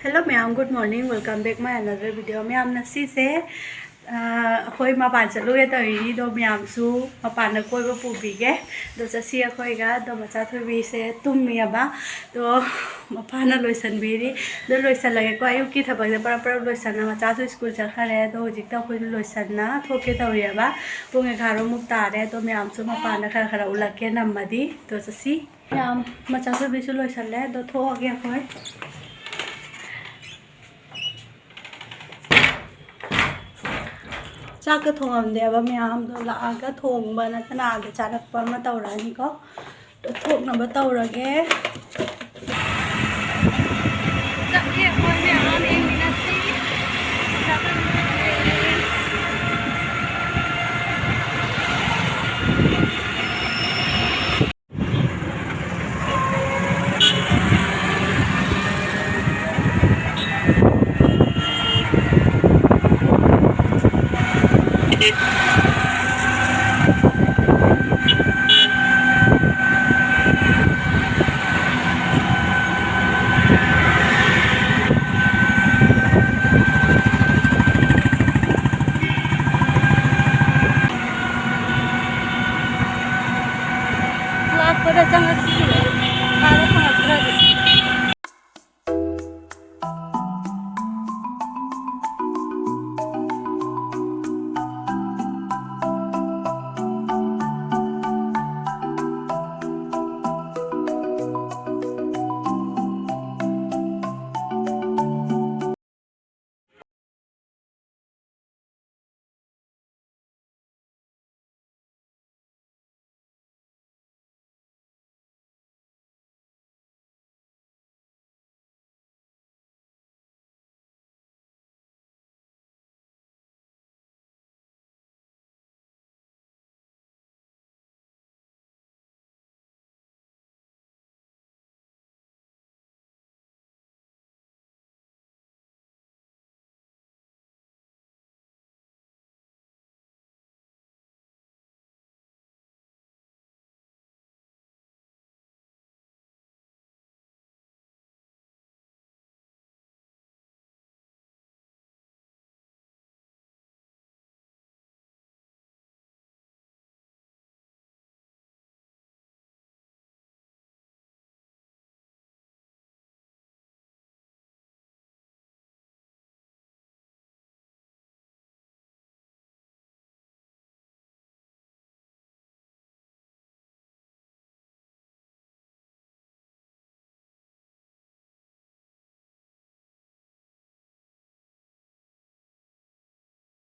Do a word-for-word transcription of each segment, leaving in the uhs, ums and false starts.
Hello ꯃꯌꯥꯝ, good morning, welcome back my another video. ꯃꯌꯥꯝ, ꯉꯁꯤꯁꯦ ꯑꯩꯈꯣꯏ ꯃꯄꯥꯟ ꯆꯠꯂꯨꯒꯦ ꯇꯧꯔꯤꯅꯤ, ꯑꯗꯣ ꯃꯌꯥꯝꯁꯨ ꯃꯄꯥꯟꯗ ꯀꯣꯏꯕ ꯄꯨꯕꯤꯒꯦ꯫ ꯑꯗꯣ ꯆꯠꯁꯤ ꯑꯩꯈꯣꯏꯒ꯫ ꯑꯗꯣ ꯃꯆꯥ ꯊꯣꯏꯕꯤꯁꯦ ꯇꯨꯝꯃꯤꯑꯕ, ꯑꯗꯣ ꯃꯄꯥꯅ ꯂꯣꯏꯁꯟꯕꯤꯔꯤ꯫ ꯑꯗꯣ ꯂꯣꯏꯁꯜꯂꯒꯦꯀꯣ, ꯑꯌꯨꯛꯀꯤ ꯊꯕꯛꯁꯦ ꯄꯔꯞ ꯄꯔꯞ ꯂꯣꯏꯁꯟꯅ, ꯃꯆꯥꯁꯨ ꯁ꯭ꯀꯨꯜ ꯆꯠꯈ꯭ꯔꯦ꯫ ꯑꯗꯣ ꯍꯧꯖꯤꯛꯇ ꯑꯩꯈꯣꯏꯁꯨ ꯂꯣꯏꯁꯟꯅ ꯊꯣꯛꯀꯦ ꯇꯧꯔꯤꯑꯕ꯫ ꯄꯨꯡ ꯑꯦꯒꯥꯔꯣꯃꯨꯛ ꯇꯥꯔꯦ꯫ ꯑꯗꯣ ꯃꯌꯥꯝꯁꯨ ꯃꯄꯥꯟꯗ ꯈꯔ ꯈꯔ ꯎꯠꯂꯛꯀꯦ ꯅꯝꯃꯗꯤ꯫ ꯑꯗꯣ ꯆꯠꯁꯤ꯫ ꯃꯌꯥꯝ, ꯃꯆꯥ ꯊꯣꯏꯕꯤꯁꯨ ꯂꯣꯏꯁꯜꯂꯦ꯫ ꯑꯗꯣ ꯊꯣꯛꯑꯒꯦ ꯑꯩꯈꯣꯏ꯫ ꯆꯥꯛꯀ ꯊꯣꯡꯉꯝꯗꯦꯕ ꯃꯌꯥꯝꯗꯣ, ꯂꯥꯛꯑꯒ ꯊꯣꯡꯕ ꯅꯠꯇꯅ ꯑꯥꯗ ꯆꯥꯔꯛꯄ ꯑꯃ ꯇꯧꯔꯛꯑꯅꯤꯀꯣ꯫ ꯑꯗꯣ ꯊꯣꯛꯅꯕ ꯇꯧꯔꯒꯦ꯫ ꯂꯥꯛꯄꯗ ꯆꯪꯉꯛꯁꯤ꯫ ꯐꯥꯕ ꯐꯪꯉꯛꯇ꯭ꯔꯗꯤ꯫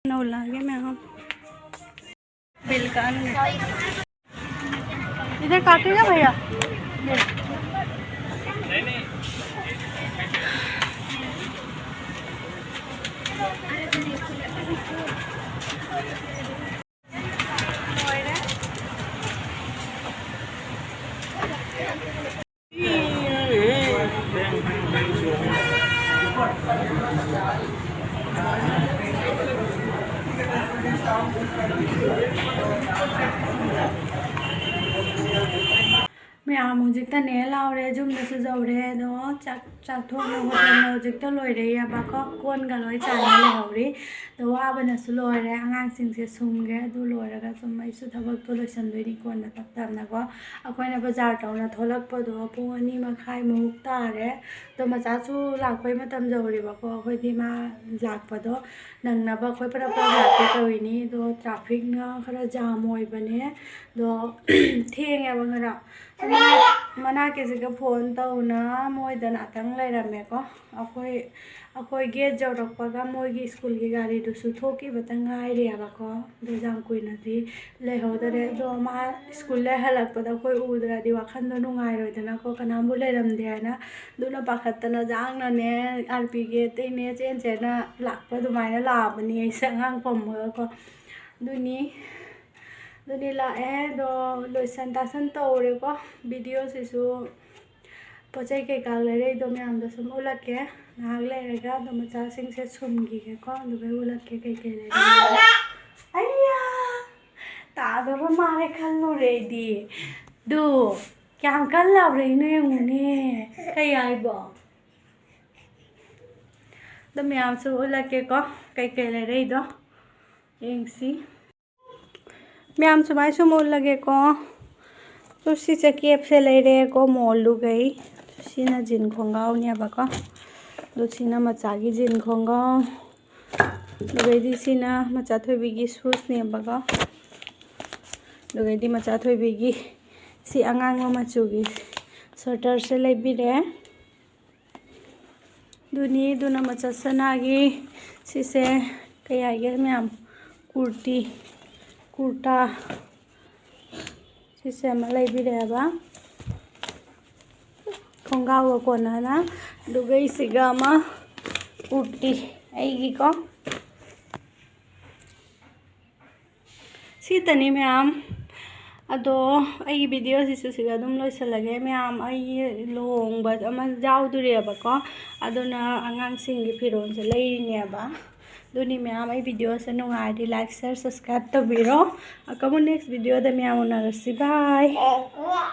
नौ लागे मैं हम। बिल का अंग। इधर काटेगा भैया। ꯃꯌꯥꯝ ꯍꯧꯖꯤꯛꯇꯅꯦ ꯂꯥꯎꯔꯦ, ꯌꯨꯝꯗꯁꯨ ꯌꯧꯔꯦ꯫ ꯑꯗꯣ ꯆꯥꯛ, ꯆꯥꯛ ꯊꯣꯡꯅ ꯈꯣꯠꯇꯅ ꯍꯧꯖꯤꯛꯇ ꯂꯣꯏꯔꯦꯕꯀꯣ꯫ ꯀꯣꯟꯒ ꯂꯣꯏ ꯆꯥꯏꯅ ꯂꯩꯍꯧꯔꯤ꯫ ꯑꯗꯣ ꯋꯥꯕꯅꯁꯨ ꯂꯣꯏꯔꯦ꯫ ꯑꯉꯥꯡꯁꯤꯡꯁꯦ ꯁꯨꯝꯒꯦ꯫ ꯑꯗꯨ ꯂꯣꯏꯔꯒ ꯁꯨꯝ ꯑꯩꯁꯨ ꯊꯕꯛꯇꯣ ꯂꯣꯏꯁꯤꯟꯗꯣꯏꯅꯤ ꯀꯣꯟꯅ ꯇꯞ ꯇꯞꯅꯀꯣ꯫ ꯑꯩꯈꯣꯏꯅ ꯕꯖꯥꯔ ꯇꯧꯅ ꯊꯣꯛꯂꯛꯄꯗꯣ ꯄꯨꯡ ꯑꯅꯤ ꯃꯈꯥꯏꯃꯨꯛ ꯇꯥꯔꯦ꯫ ꯑꯗꯣ ꯃꯆꯥꯁꯨ ꯂꯥꯛꯄꯩ ꯃꯇꯝ ꯌꯧꯔꯦꯕꯀꯣ꯫ ꯑꯩꯈꯣꯏꯗꯤ ꯃꯥ ꯂꯥꯛꯄꯗꯣ ꯅꯪꯅꯕ ꯑꯩꯈꯣꯏ ꯄꯔꯞ ꯄꯔꯞ ꯂꯥꯛꯀꯦ ꯇꯧꯔꯤꯅꯤ꯫ ꯑꯗꯣ ꯇ꯭ꯔꯥꯐꯤꯛꯅ ꯈꯔ ꯖꯥꯝ ꯑꯣꯏꯕꯅꯦ꯫ ꯑꯗꯣ ꯊꯦꯡꯉꯦꯕ ꯈꯔ꯫ ꯃꯅꯥꯛ-, ꯃꯅꯥꯛꯀꯤꯁꯤꯒ ꯐꯣꯟ ꯇꯧꯅ ꯃꯣꯏꯗ ꯉꯥꯛꯇꯪ ꯂꯩꯔꯝꯃꯦꯀꯣ꯫ ꯑꯩꯈꯣꯏ, ꯑꯩꯈꯣꯏ ꯒꯦꯠ ꯌꯧꯔꯛꯄꯒ ꯃꯣꯏꯒꯤ ꯁ꯭ꯀꯨꯜꯒꯤ ꯒꯥꯔꯤꯗꯨꯁꯨ ꯊꯣꯛꯈꯤꯕꯇ ꯉꯥꯏꯔꯤꯑꯕꯀꯣ꯫ ꯑꯗꯨ ꯌꯥꯝ ꯀꯨꯏꯅꯗꯤ ꯂꯩꯍꯧꯗꯔꯦ꯫ ꯑꯗꯣ ꯃꯥ ꯁ꯭ꯀꯨꯜꯗ ꯍꯜꯂꯛꯄꯗ ꯑꯩꯈꯣꯏ ꯎꯗ꯭ꯔꯗꯤ ꯋꯥꯈꯜꯗꯣ ꯅꯨꯡꯉꯥꯏꯔꯣꯏꯗꯅꯀꯣ, ꯀꯅꯥꯝꯕꯨ ꯂꯩꯔꯝꯗꯦ ꯍꯥꯏꯅ꯫ ꯑꯗꯨꯅ ꯄꯥꯈꯠꯇꯅ ꯖꯥꯡꯅꯅꯦ, ꯑꯥꯔ ꯄꯤ ꯒꯦꯠꯇꯩꯅꯦ ꯆꯦꯟ ꯆꯦꯟꯅ ꯂꯥꯛꯄ ꯑꯗꯨꯃꯥꯏꯅ ꯂꯥꯛꯑꯕꯅꯤ ꯑꯩꯁꯦ ꯑꯉꯥꯡ ꯄꯝꯃꯒꯀꯣ꯫ ꯑꯗꯨꯅꯤ, ꯑꯗꯨꯅꯤ ꯂꯥꯛꯑꯦ꯫ ꯑꯗꯣ ꯂꯣꯏꯁꯟ ꯇꯥꯁꯟ ꯇꯧꯔꯦꯀꯣ꯫ ꯚꯤꯗꯤꯑꯣꯁꯤꯁꯨ ꯄꯣꯠ ꯆꯩ ꯀꯩꯀꯥ ꯂꯩꯔꯛꯏꯗꯣ ꯃꯌꯥꯝꯗꯣ ꯁꯨꯝ ꯎꯠꯂꯛꯀꯦ꯫ ꯉꯥꯏꯍꯥꯛ ꯂꯩꯔꯒ ꯑꯗꯨꯝ ꯃꯆꯥꯁꯤꯡꯁꯦ ꯁꯨꯝꯈꯤꯒꯦꯀꯣ꯫ ꯑꯗꯨꯒ ꯎꯠꯂꯛꯀꯦ ꯀꯩꯀꯩ ꯂꯩꯔꯛꯏꯅꯣ꯫ ꯑꯩꯌꯥ! ꯇꯥꯗꯕ ꯃꯥꯜꯂꯦ ꯈꯜꯂꯨꯔꯦ ꯑꯩꯗꯤ꯫ ꯑꯗꯨ ꯀꯌꯥꯝ ꯀꯟꯅ ꯂꯥꯎꯔꯛꯏꯅꯣ ꯌꯦꯡꯉꯨꯅꯦ꯫ ꯀꯩ ꯍꯥꯏꯕꯣ? ꯑꯗꯨ ꯃꯌꯥꯝꯁꯨ ꯎꯠꯂꯛꯀꯦꯀꯣ, ꯀꯩꯀꯩ ꯂꯩꯔꯛꯏꯗꯣ ꯌꯦꯡꯁꯤ꯫ ꯃꯌꯥꯝ ꯁꯨꯃꯥꯏ ꯁꯨꯝ ꯎꯠꯂꯒꯦꯀꯣ꯫ ꯑꯗꯨ ꯁꯤꯁꯦ ꯀꯦꯞꯁꯦ ꯂꯩꯔꯦꯀꯣ, ꯃꯣꯜꯗꯨꯒꯩ꯫ ꯁꯤꯅ ꯖꯤꯟ ꯈꯣꯡꯒ꯭ꯔꯥꯎꯅꯦꯕꯀꯣ꯫ ꯑꯗꯨ ꯁꯤꯅ ꯃꯆꯥꯒꯤ ꯖꯤꯟ ꯈꯣꯡꯒ꯭ꯔꯥꯎ꯫ ꯑꯗꯨꯒꯩꯗꯤ ꯁꯤꯅ ꯃꯆꯥ ꯊꯣꯏꯕꯤꯒꯤ ꯁꯨꯁꯅꯦꯕꯀꯣ꯫ ꯑꯗꯨꯒꯩꯗꯤ ꯃꯆꯥ ꯊꯣꯏꯕꯤꯒꯤ ꯁꯤ ꯑꯉꯥꯡꯕ ꯃꯆꯨꯒꯤ ꯁ꯭ꯋꯦꯇꯔꯁꯦ ꯂꯩꯕꯤꯔꯦ꯫ ꯑꯗꯨꯅꯤ, ꯑꯗꯨꯅ ꯃꯆꯥ ꯁꯅꯥꯒꯤ ꯁꯤꯁꯦ ꯀꯩ ꯍꯥꯏꯒꯦ ꯃꯌꯥꯝ, ꯀꯨꯔꯇꯤ, ꯀꯨꯔꯇꯥ, ꯁꯤꯁꯦ ꯑꯃ ꯂꯩꯕꯤꯔꯦꯕ, ꯈꯣꯡꯒ꯭ꯔꯥꯎꯒ ꯀꯣꯟꯅꯅ꯫ ꯑꯗꯨꯒ ꯑꯩꯁꯤꯒ ꯑꯃ ꯀꯨꯔꯇꯤ ꯑꯩꯒꯤꯀꯣ꯫ ꯁꯤꯇꯅꯤ ꯃꯌꯥꯝ꯫ ꯑꯗꯣ ꯑꯩꯒꯤ ꯚꯤꯗꯤꯑꯣꯁꯤꯁꯨ ꯁꯤꯗ ꯑꯗꯨꯝ ꯂꯣꯏꯁꯤꯜꯂꯒꯦ ꯃꯌꯥꯝ꯫ ꯑꯩꯒꯤ ꯂꯨꯍꯣꯡꯕ ꯑꯃ ꯌꯥꯎꯗꯣꯔꯦꯕꯀꯣ, ꯑꯗꯨꯅ ꯑꯉꯥꯡꯁꯤꯡꯒꯤ ꯐꯤꯔꯣꯜꯁꯦ ꯂꯩꯔꯤꯅꯦꯕ꯫ ꯑꯗꯨꯅꯤ ꯃꯌꯥꯝ, ꯑꯩ ꯚꯤꯗꯤꯑꯣꯁꯦ ꯅꯨꯡꯉꯥꯏꯔꯗꯤ like, share, subscribe ꯇꯧꯕꯤꯔꯣ꯫ ꯑꯀꯕꯨ next ꯚꯤꯗꯤꯑꯣꯗ ꯃꯌꯥꯝ ꯎꯅꯔꯁꯤ꯫ Bye꯫